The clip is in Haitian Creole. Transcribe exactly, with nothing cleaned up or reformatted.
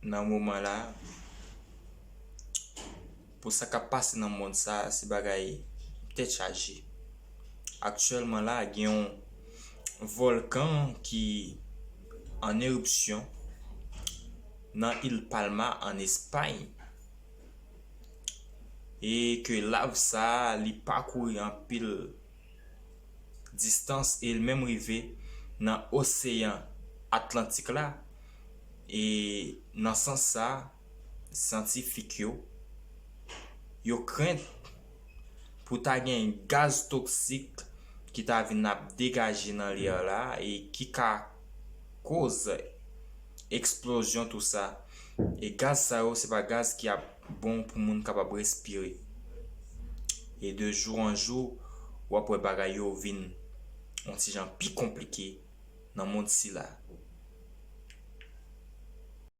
Nan moman la, pou sa k ap pase nan mond sa, se bagay tèt chaje. Aktyèlman la, gen yon vòlkan ki an eripsyon nan il Palma an Espay, e ke lav sa a, li pakouri anpil distans e l menm rive nan oseyan Atlantik la. E nan sans sa, syantifik yo, yo krent pou ta gen gaz toksik ki ta vin ap degaje nan lè la e ki ka koz eksplozyon tou sa. E gaz sa yo, se pa gaz ki ap bon pou moun kapab respire. E de jou an jou, w ap wè bagay yo vin yon ti jan pi konplike nan mond sila.